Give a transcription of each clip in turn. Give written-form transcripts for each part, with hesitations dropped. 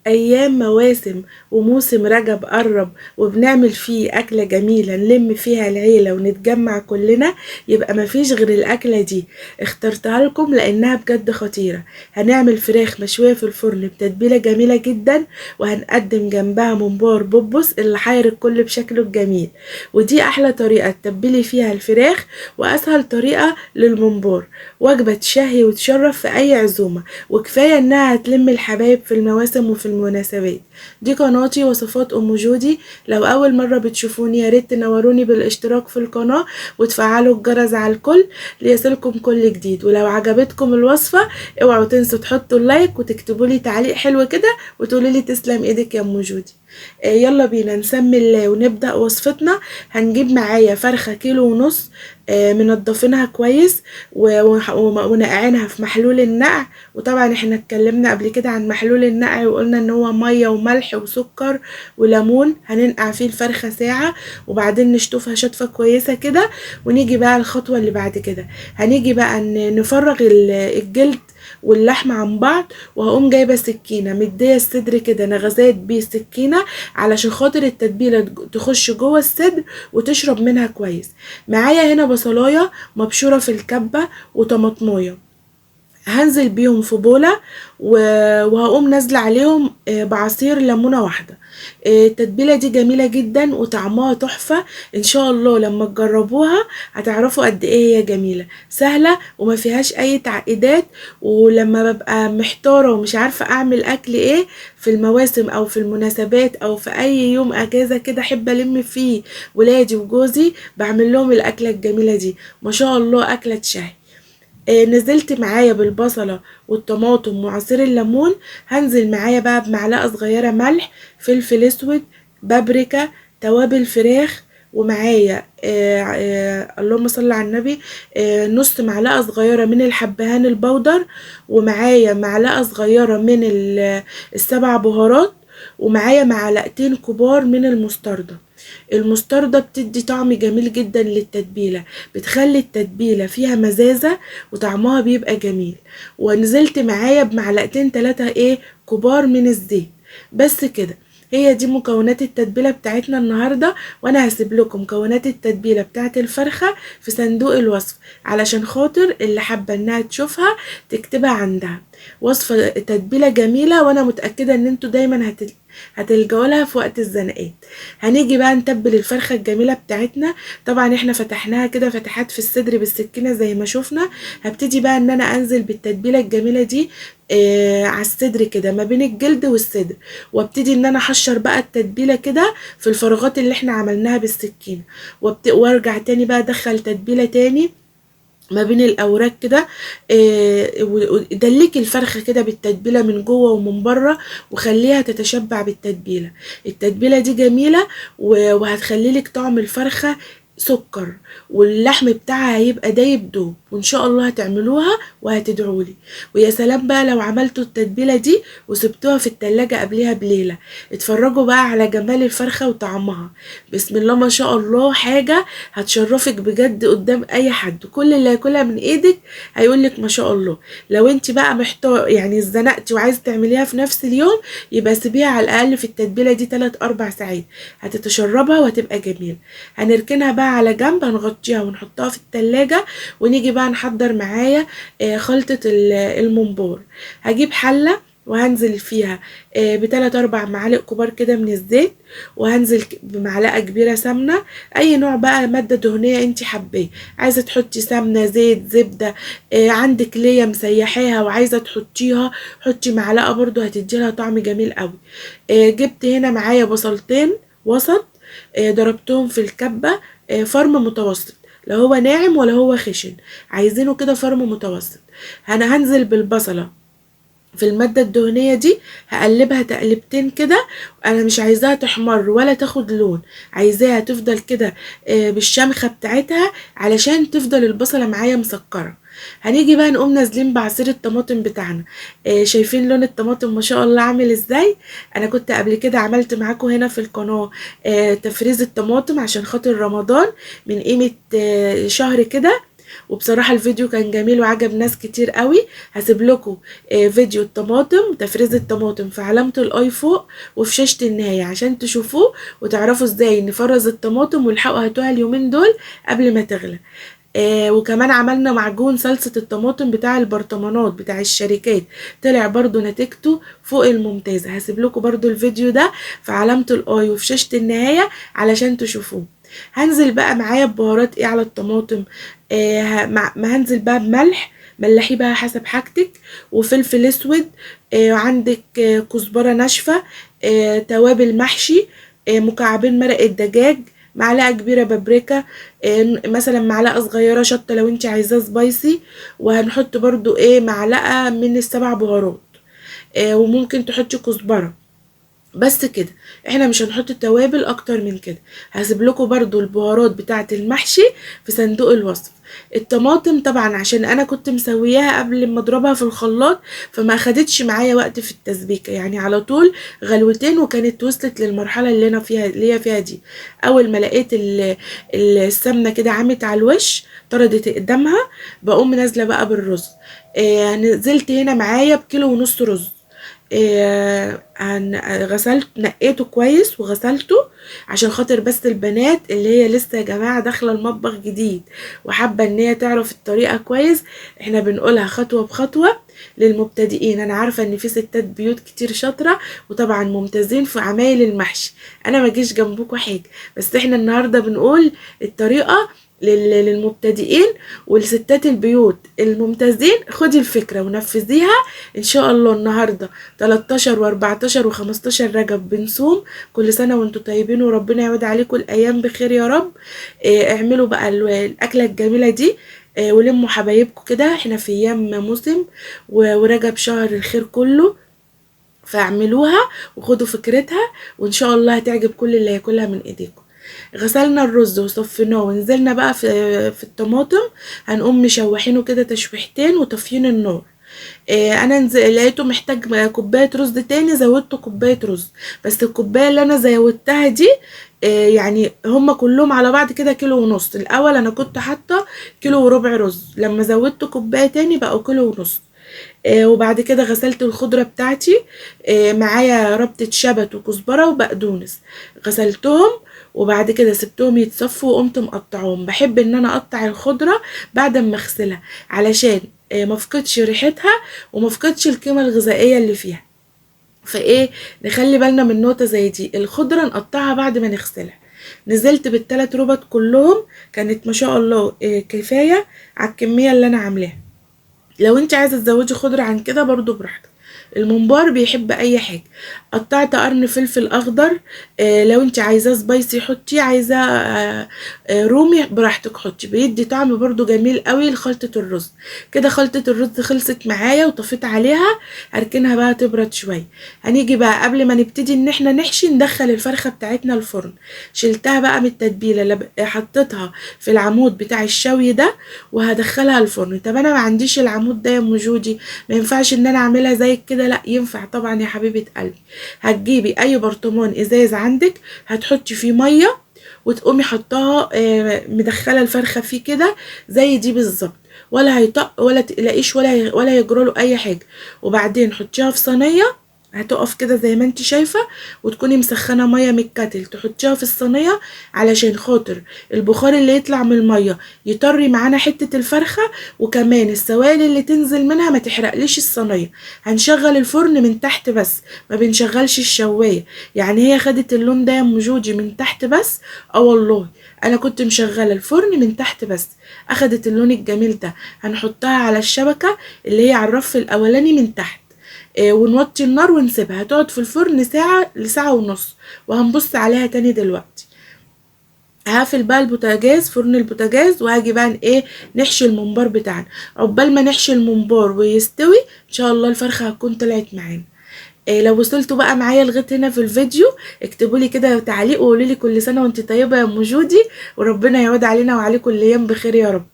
أيام مواسم وموسم رجب قرب وبنعمل فيه أكلة جميلة نلم فيها العيلة ونتجمع كلنا، يبقى مفيش غير الأكلة دي. اخترتها لكم لأنها بجد خطيرة. هنعمل فراخ مشوية في الفرن بتتبيلة جميلة جدا، وهنقدم جنبها ممبار بوبوس اللي حير الكل بشكله الجميل. ودي أحلى طريقة تتبلي فيها الفراخ وأسهل طريقة للممبار، وجبة تشهي وتشرف في أي عزومة، وكفاية إنها هتلم الحبايب في المواسم وفي المناسبات. دي قناتي وصفات أم جودي. لو أول مرة بتشوفوني يا ريت تنوروني بالاشتراك في القناة وتفعلوا الجرس على الكل ليصلكم كل جديد. ولو عجبتكم الوصفة اوعوا تنسوا تحطوا ال like وتكتبوا لي تعليق حلو كده وتقولوا لي تسلم ايدك يا ام جودي. يلا بينا نسمي الله ونبدأ وصفتنا. هنجيب معايا فرخة 1.5 كيلو، منضفينها كويس ونقعينها في محلول النقع. وطبعا احنا اتكلمنا قبل كده عن محلول النقع وقلنا ان هو مية وملح وسكر وليمون. هننقع فيه الفرخة ساعة وبعدين نشطفها شطفة كويسة كده. ونيجي بقى الخطوة اللي بعد كده، هنيجي بقى نفرغ الجلد واللحمة عن بعض. وهقوم جايبة سكينة مدية الصدر كده نغزات بيه السكينة علشان خاطر التتبيلة تخش جوه الصدر وتشرب منها كويس. معايا هنا بصلاية مبشورة في الكبة وطماطماية، هنزل بيهم في بولة وهقوم نازلة عليهم بعصير ليمونة واحدة. التتبيلة دي جميلة جدا وطعمها تحفة، ان شاء الله لما تجربوها هتعرفوا قد ايه هي جميلة، سهلة وما فيهاش اي تعقيدات. ولما ببقى محتارة ومش عارفة اعمل اكل ايه في المواسم او في المناسبات او في اي يوم اجازة كده احب الم فيه ولادي وجوزي، بعمل لهم الاكلة الجميلة دي، ما شاء الله اكلة تشهي. نزلت معايا بالبصلة والطماطم وعصير الليمون. هنزل معايا بقى بمعلقة صغيرة ملح، فلفل اسود، بابريكا، توابل فراخ، ومعايا اللهم صل على النبي، نص معلقة صغيرة من الحبهان البودر، ومعايا معلقة صغيرة من السبع بهارات، ومعايا معلقتين كبار من المستردة. المستردة بتدي طعم جميل جدا للتتبيلة، بتخلي التتبيلة فيها مزازة وطعمها بيبقى جميل. ونزلت معايا بمعلقتين 3 كبار من الزيت بس كده. هي دي مكونات التتبيلة بتاعتنا النهاردة، وانا هسيب لكم مكونات التتبيلة بتاعت الفرخة في صندوق الوصف علشان خاطر اللي حابة انها تشوفها تكتبها عندها. وصفة تتبيلة جميلة وانا متأكدة ان انتوا دايما هتلجأوا لها في وقت الزنقات. هنيجي بقى نتبل الفرخة الجميلة بتاعتنا. طبعا احنا فتحناها كده فتحات في الصدر بالسكينة زي ما شفنا. هبتدي بقى ان انا انزل بالتتبيلة الجميلة دي، على الصدر كده ما بين الجلد والصدر، وابتدي ان انا احشر بقى التتبيلة كده في الفراغات اللي احنا عملناها بالسكينة، وارجع تاني بقى ادخل تتبيلة تاني ما بين الاوراق كده. دلكي الفرخه كده بالتتبيله من جوه ومن بره وخليها تتشبع بالتتبيله. التتبيله دي جميله وهتخلي لك طعم الفرخه سكر، واللحم بتاعها هيبقى دايب دوب، وان شاء الله هتعملوها وهتدعولي. ويا سلام بقى لو عملتوا التتبيله دي وسبتوها في التلاجة قبلها بليله، اتفرجوا بقى على جمال الفرخه وطعمها، بسم الله ما شاء الله، حاجه هتشرفك بجد قدام اي حد. كل اللي هياكلها من ايدك هيقولك ما شاء الله. لو انت بقى محتار يعني اتزنقتي وعايزه تعمليها في نفس اليوم، يبقى سيبيها على الاقل في التتبيله دي 3-4 ساعات، هتتشربها وهتبقى جميله. هنركنها بقى على جنب، هنغطيها ونحطها في التلاجة، ونيجي بقى نحضر معايا، خلطة الممبار. هجيب حلة وهنزل فيها، بتلات أربع معالق كبار كده من الزيت، وهنزل بمعلقة كبيرة سمنة، أي نوع بقى مادة دهنية انتي حباه، عايزة تحطي سمنة، زيت، زبدة، عندك ليا مسيحاها وعايزة تحطيها حطي معلقة برضو، هتدي لها طعم جميل قوي. جبت هنا معايا بصلتين وسط، ضربتهم في الكبة، فرم متوسط، لا هو ناعم ولا هو خشن، عايزينه كده فرم متوسط. انا هنزل بالبصلة في المادة الدهنية دي، هقلبها تقلبتين كده، انا مش عايزاها تحمر ولا تاخد لون، عايزاها تفضل كده، بالشمخة بتاعتها علشان تفضل البصلة معايا مسكرة. هنيجي بقى نقوم نازلين بعصير الطماطم بتاعنا. شايفين لون الطماطم ما شاء الله عامل ازاي؟ انا كنت قبل كده عملت معاكم هنا في القناة، تفريز الطماطم عشان خاطر رمضان من قيمة، شهر كده. وبصراحة الفيديو كان جميل وعجب ناس كتير قوي. هسيب لكم فيديو الطماطم، تفريز الطماطم في علامة ال i فوق وفي شاشة النهاية عشان تشوفوه وتعرفوا ازاي نفرز الطماطم، والحقوا هاتوها اليومين دول قبل ما تغلى. وكمان عملنا معجون صلصة الطماطم بتاع البرطمانات بتاع الشركات، طلع برضو نتيجته فوق الممتازة. هسيب لكم برضو الفيديو ده في علامة ال i وفي شاشة النهاية علشان تشوفوه. هنزل بقى معايا ببهارات ايه على الطماطم؟ ما هنزل بقى بملح، ملحيه بقى حسب حاجتك، وفلفل اسود، عندك كزبرة ناشفة، توابل محشي، مكعبين مرق الدجاج، معلقة كبيرة بابريكا، مثلا معلقة صغيرة شطة لو انت عايزاه spicy، وهنحط برضو معلقة من السبع بهارات، وممكن تحطي كزبرة. بس كده، احنا مش هنحط التوابل اكتر من كده. هسيب لكم برضو البهارات بتاعة المحشي في صندوق الوصف. الطماطم طبعا عشان انا كنت مسوياها قبل ما اضربها في الخلاط فما اخدتش معايا وقت في التسبيكه، يعني على طول غلوتين وكانت وصلت للمرحله اللي انا فيها، اللي هي فيها دي. اول ما لقيت السمنه كده عمت على الوش طردت قدامها، بقوم نازله بقى بالرز. نزلت هنا معايا بكيلو ونص رز. غسلت، نقيته كويس وغسلته عشان خاطر بس البنات اللي هي لسه يا جماعة داخلة المطبخ جديد وحابة ان هي تعرف الطريقة كويس. احنا بنقولها خطوة بخطوة للمبتدئين. انا عارفة ان في ستات بيوت كتير شاطرة وطبعا ممتازين في عمايل المحشي، انا ما جيش جنبكم حاجة، بس احنا النهاردة بنقول الطريقة للمبتدئين والستات البيوت الممتازين. خدي الفكرة ونفذيها ان شاء الله. النهاردة 13 و14 و15 رجب بنصوم، كل سنة وانتم طيبين وربنا يعود عليكم الايام بخير يا رب. اعملوا بقى الاكلة الجميلة دي، ولموا حبايبكم كده، احنا في ايام موسم ورجب شهر الخير كله، فاعملوها وخدوا فكرتها وان شاء الله هتعجب كل اللي هياكلها من ايديكم. غسلنا الرز وصفيناه ونزلنا بقى في الطماطم، هنقوم مشوحينه كده تشويحتين وطافيين النار. انا لقيته محتاج كوبايه رز تاني، زودته كوبايه رز، بس الكوبايه اللي انا زودتها دي يعني هما كلهم على بعض كده كيلو ونص. الاول انا كنت حاطه كيلو وربع رز، لما زودته كوبايه تاني بقوا كيلو ونص. وبعد كده غسلت الخضرة بتاعتي، معايا ربطة شبت وكزبرة وبقدونس، غسلتهم وبعد كده سبتهم يتصفوا وقمت مقطعهم. بحب ان انا اقطع الخضرة بعد ما اغسلها علشان ما افقدش ريحتها وما افقدش القيمة الغذائية اللي فيها. فايه نخلي بالنا من نقطة زي دي، الخضرة نقطعها بعد ما نغسلها. نزلت بالتلات ربط كلهم، كانت ما شاء الله كفاية على الكمية اللي انا عاملاها. لو انت عايزة تزودي خضرة عن كده برضو براحتك، الممبار بيحب اي حاجة. قطعت قرن فلفل اخضر، لو انت عايزاه spicy حطي، عايزاه رومي براحتك حطي، بيدي طعم برضو جميل قوي لخلطة الرز. كده خلطة الرز خلصت معايا وطفيت عليها، هركنها بقى تبرد شوية. هنيجي بقى قبل ما نبتدي ان احنا نحشي ندخل الفرخة بتاعتنا الفرن. شلتها بقى من التتبيلة، حطيتها في العمود بتاع الشوي ده وهدخلها الفرن. طب انا ما عنديش العمود ده يا ام جودي، ما ينفعش ان انا اعملها زي كده؟ لا ينفع طبعا يا حبيبة قلبي. هتجيبي اي برطمان ازاز عندك، هتحطي فيه ميه وتقومي حطاها مدخله الفرخه فيه كده زي دي بالظبط، ولا هيطق ولا تقلقيش ولا يجراله اي حاجه. وبعدين حطيها في صينيه، هتقف كده زي ما انت شايفه، وتكوني مسخنه ميه من الكتل تحطيها في الصينيه علشان خاطر البخار اللي يطلع من الميه يطري معانا حته الفرخه، وكمان السوائل اللي تنزل منها ما تحرقليش الصينيه. هنشغل الفرن من تحت بس، ما بنشغلش الشوايه، يعني هي خدت اللون ده يا ام جودي من تحت بس. والله انا كنت مشغله الفرن من تحت بس، اخدت اللون الجميل ده. هنحطها على الشبكه اللي هي على الرف الاولاني من تحت، ونوطي النار ونسيبها هتقعد في الفرن ساعة لساعة ونص، وهنبص عليها تاني دلوقتي. هقفل بقى البوتاجاز، فرن البوتاجاز، وهاجي بقى ايه نحشي الممبار بتاعنا. عقبال ما نحشي الممبار ويستوي ان شاء الله الفرخة هتكون طلعت معانا. لو وصلتوا بقى معايا لغايه هنا في الفيديو اكتبوا لي كده تعليق وقولوا لي كل سنه وانت طيبه يا ام جودي، وربنا يعود علينا وعليكم الايام بخير يا رب.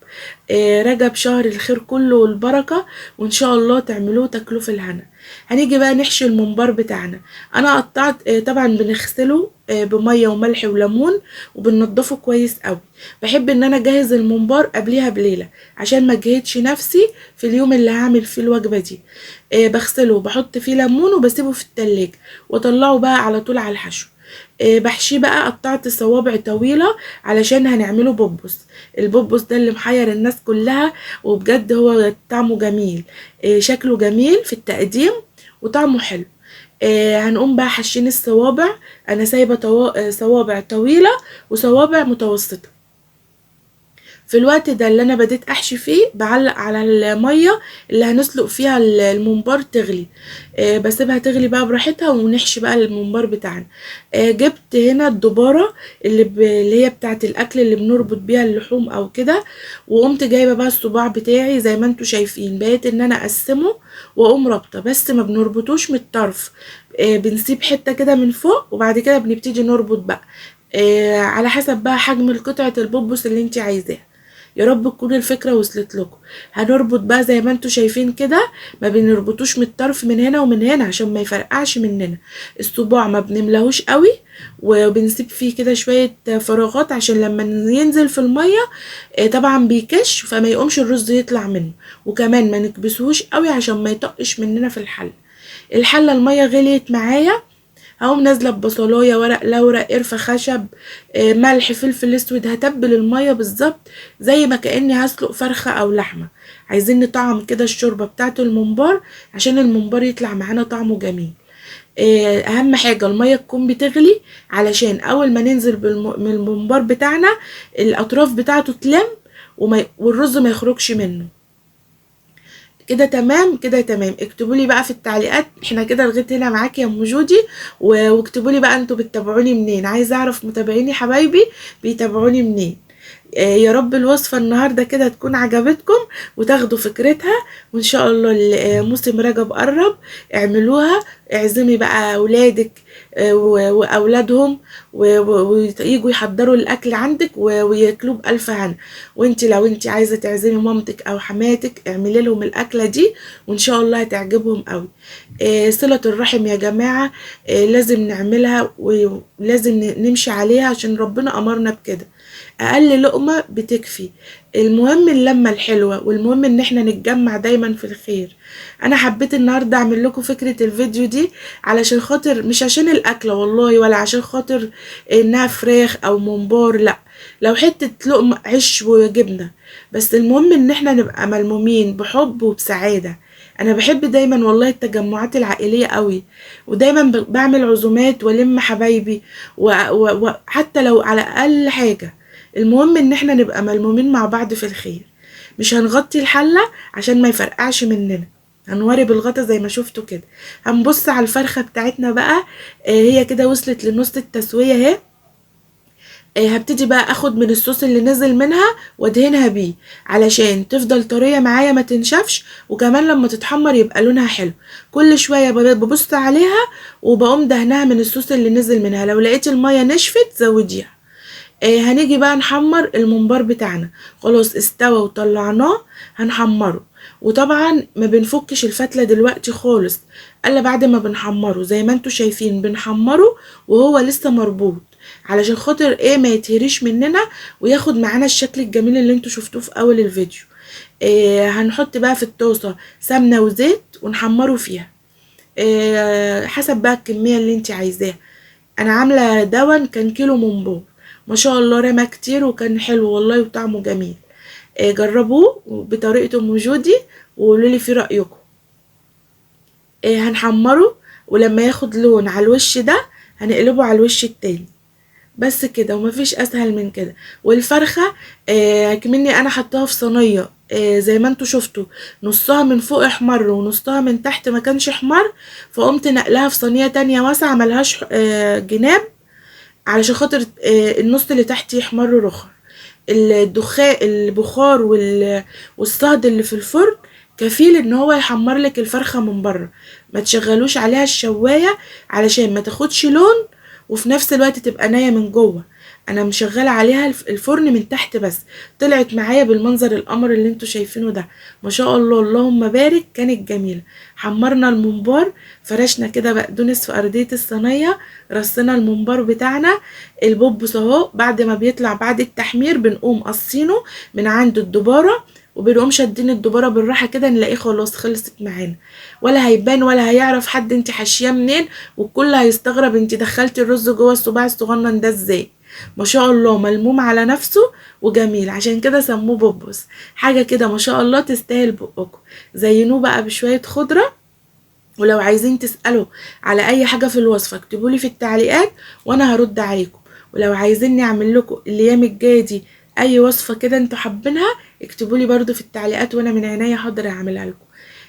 رجب شهر الخير كله والبركة، وان شاء الله تعملوه تاكلوه في الهنا. هنيجي بقى نحشي الممبار بتاعنا. انا قطعت، طبعا بنغسله بميه وملح وليمون وبننضفه كويس قوي. بحب ان انا اجهز الممبار قبليها بليلة عشان ما اجهدش نفسي في اليوم اللي هعمل فيه الوجبة دي. بغسله وبحط فيه ليمون وبسيبه في التلاجة واطلعه بقى على طول على الحشو. بحشيه بقى، قطعت صوابع طويلة علشان هنعمله بوبوس. البوبوس ده اللي محير الناس كلها، وبجد هو طعمه جميل، شكله جميل في التقديم وطعمه حلو. هنقوم بقى حشين الصوابع. انا سايبه صوابع طويلة وصوابع متوسطه. في الوقت ده اللي انا بديت احشي فيه بعلق على المية اللي هنسلق فيها الممبار تغلي، بسيبها تغلي بقى براحتها ونحشي بقى الممبار بتاعنا. جبت هنا الدباره اللي هي بتاعه الاكل اللي بنربط بيها اللحوم او كده، وقمت جايبه بقى الصباع بتاعي زي ما انتوا شايفين، بقيت ان انا اقسمه واقوم رابطه، بس ما بنربطوش من الطرف، بنسيب حتة كده من فوق وبعد كده بنبتدي نربط بقى، على حسب بقى حجم قطعه البوبوس اللي انت عايزاها. يا رب تكون الفكرة وصلت لكم. هنربط بقى زي ما انتوا شايفين كده، ما بنربطوش من الطرف من هنا ومن هنا عشان ما يفرقعش مننا. الصباع ما بنملهوش قوي وبنسيب فيه كده شوية فراغات عشان لما ينزل في المية، طبعا بيكش فما يقومش الرز يطلع منه، وكمان ما نكبسهوش قوي عشان ما يطقش مننا في الحلة. الحلة المية غليت معايا، هقوم نازله ببصلايه، ورق لورا، قرفه، خشب، ملح، فلفل اسود. هتبل المية بالظبط زي ما كاني هسلق فرخة او لحمه. عايزين نطعم كده الشوربة بتاعه الممبار عشان الممبار يطلع معانا طعمه جميل. اهم حاجة المية تكون بتغلي علشان اول ما ننزل من الممبار بتاعنا الاطراف بتاعته تلم والرز ما يخرجش منه. كده تمام، كده تمام. اكتبوا لي بقى في التعليقات، احنا كده لغيت هنا معاك يا ام جودي، واكتبوا لي بقى انتوا بتتابعوني منين، عايزه اعرف متابعيني حبايبي بيتابعوني منين. يا رب الوصفة النهارده كده تكون عجبتكم وتاخدوا فكرتها، وان شاء الله موسم رجب قرب، اعملوها، اعزمي بقى اولادك واولادهم وييجوا يحضروا الاكل عندك وياكلوه بالف هنا. وانت لو انت عايزه تعزمي مامتك او حماتك اعملي لهم الاكلة دي وان شاء الله هتعجبهم قوي. صله الرحم يا جماعة، لازم نعملها ولازم نمشي عليها عشان ربنا امرنا بكده. اقل لقمة بتكفي، المهم اللمة الحلوة، والمهم ان احنا نتجمع دايما في الخير. انا حبيت النهارده اعمل لكم فكرة الفيديو دي علشان خاطر، مش عشان الاكلة والله، ولا عشان خاطر انها فراخ او ممبار، لا، لو حتة لقمة عيش وجبنه، بس المهم ان احنا نبقى ملمومين بحب وبسعاده. انا بحب دايما والله التجمعات العائلية قوي، ودايما بعمل عزومات والم حبايبي، وحتى لو على اقل حاجة، المهم ان احنا نبقى ملمومين مع بعض في الخير. مش هنغطي الحلة عشان ما يفرقعش مننا، هنوري بالغطا زي ما شفتوا كده. هنبص على الفرخه بتاعتنا بقى، هي كده وصلت لنص التسوية اهي. هبتدي بقى اخد من الصوص اللي نزل منها وادهنها بيه علشان تفضل طرية معايا ما تنشفش، وكمان لما تتحمر يبقى لونها حلو. كل شوية ببص عليها وبقوم دهنها من الصوص اللي نزل منها. لو لقيت المية نشفت زوديها. هنيجي بقى نحمر الممبار بتاعنا، خلاص استوى وطلعناه، هنحمره. وطبعا ما بنفكش الفتله دلوقتي خالص الا بعد ما بنحمره، زي ما انتوا شايفين بنحمره وهو لسه مربوط علشان خاطر ايه، ما يتهريش مننا وياخد معانا الشكل الجميل اللي انتوا شفتوه في اول الفيديو. هنحط بقى في الطاسه سمنه وزيت ونحمره فيها، حسب بقى الكمية اللي انت عايزاها. انا عامله دون كان كيلو ممبار، ما شاء الله رمى كتير وكان حلو والله وطعمه جميل. جربوه بطريقة ام جودي وقولوا لي في رايكم. هنحمره ولما ياخد لون على الوش ده هنقلبه على الوش التاني، بس كده، ومفيش اسهل من كده. والفرخه كمني انا حطاها في صينية، زي ما انتوا شفتوا نصها من فوق احمر ونصها من تحت ما كانش احمر، فقمت نقلها في صينية تانية واسعة ملهاش جناب علشان خاطر النص اللي تحت يحمر رخر. الدخان البخار والصهد اللي في الفرن كفيل ان هو يحمر لك الفرخه من بره. ما تشغلوش عليها الشوايه علشان ما تاخدش لون وفي نفس الوقت تبقى نايه من جوه. انا مشغله عليها الفرن من تحت بس، طلعت معايا بالمنظر القمر اللي انتوا شايفينه ده، ما شاء الله اللهم بارك، كانت جميلة. حمرنا الممبار، فرشنا كده بقدونس في ارضية الصينية، رصينا الممبار بتاعنا. البوبس اهو بعد ما بيطلع بعد التحمير بنقوم قصينه من عند الدباره، وبنقوم شادين الدباره بالراحة كده، نلاقيه خلاص خلصت معانا، ولا هيبان ولا هيعرف حد انت حاشياه منين، والكل هيستغرب انت دخلتي الرز جوه الصباع الصغنن ده ازاي. ما شاء الله ملموم على نفسه وجميل، عشان كده سموه بوبس. حاجة كده ما شاء الله تستاهل بقكم. زينوه بقى بشوية خضرة، ولو عايزين تسالوا على اي حاجة في الوصفة اكتبولي في التعليقات وانا هرد عليكم. ولو عايزيني اعمل لكم الايام الجاية دي اي وصفه كده انتوا حابينها اكتبولي برضو في التعليقات، وانا من عينيا حاضر اعملها لكم.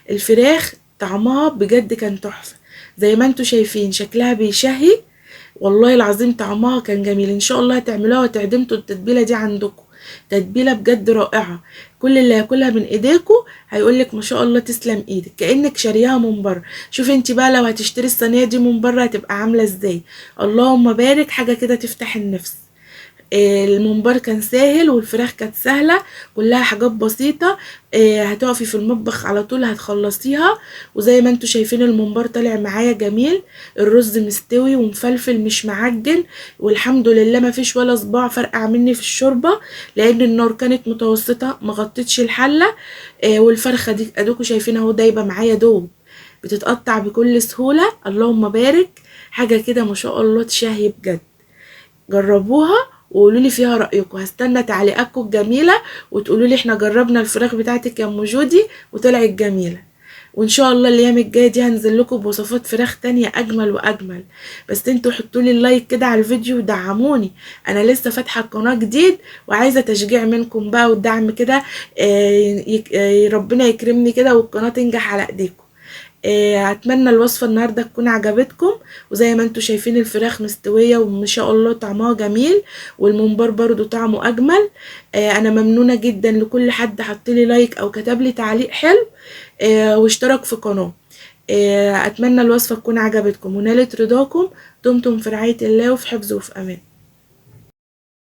الفراخ طعمها بجد كان تحفة، زي ما انتوا شايفين شكلها بيشهي، والله العظيم طعمها كان جميل. ان شاء الله هتعملوها وتعدمتوا التتبيله دي عندكم، تتبيله بجد رائعة، كل اللي هياكلها من ايديكم هيقولك ما شاء الله تسلم ايدك، كانك شارياها من بره. شوفي انت بقى لو هتشتري الصينية دي من بره هتبقى عامله ازاي، اللهم بارك، حاجة كده تفتح النفس. الممبار كان ساهل والفراخ كانت سهلة، كلها حاجات بسيطة، هتقفي في المطبخ على طول هتخلصيها. وزي ما انتوا شايفين الممبار طالع معايا جميل، الرز مستوي ومفلفل مش معجن، والحمد لله ما فيش ولا صباع فرقع مني في الشوربة، لان النار كانت متوسطه ما غطيتش الحلة. والفرخه دي ادوكوا شايفين اهو دايبه معايا دوب، بتتقطع بكل سهولة، اللهم بارك، حاجة كده ما شاء الله تشهي بجد. جربوها وقولوا لي فيها رايكم، هستنى تعليقاتكم الجميلة وتقولوا لي احنا جربنا الفراخ بتاعتك يا ام جودي وطلعت جميلة. وان شاء الله الايام الجاية دي هنزل لكم بوصفات فراخ تانية اجمل واجمل، بس انتوا حطوا لي ال like كده على الفيديو ودعموني، انا لسه فاتحة القناة جديد وعايزه تشجيع منكم بقى والدعم كده، ربنا يكرمني كده والقناة تنجح على ايديكم. اتمنى الوصفة النهارده تكون عجبتكم، وزي ما انتوا شايفين الفراخ مستوية وما شاء الله طعمها جميل، والممبار برضو طعمه اجمل. انا ممنونه جدا لكل حد حط لي like او كتب لي تعليق حلو، واشترك في قناة. اتمنى الوصفة تكون عجبتكم ونالت رضاكم. دمتم في رعاية الله وفي حفظه وفي امان.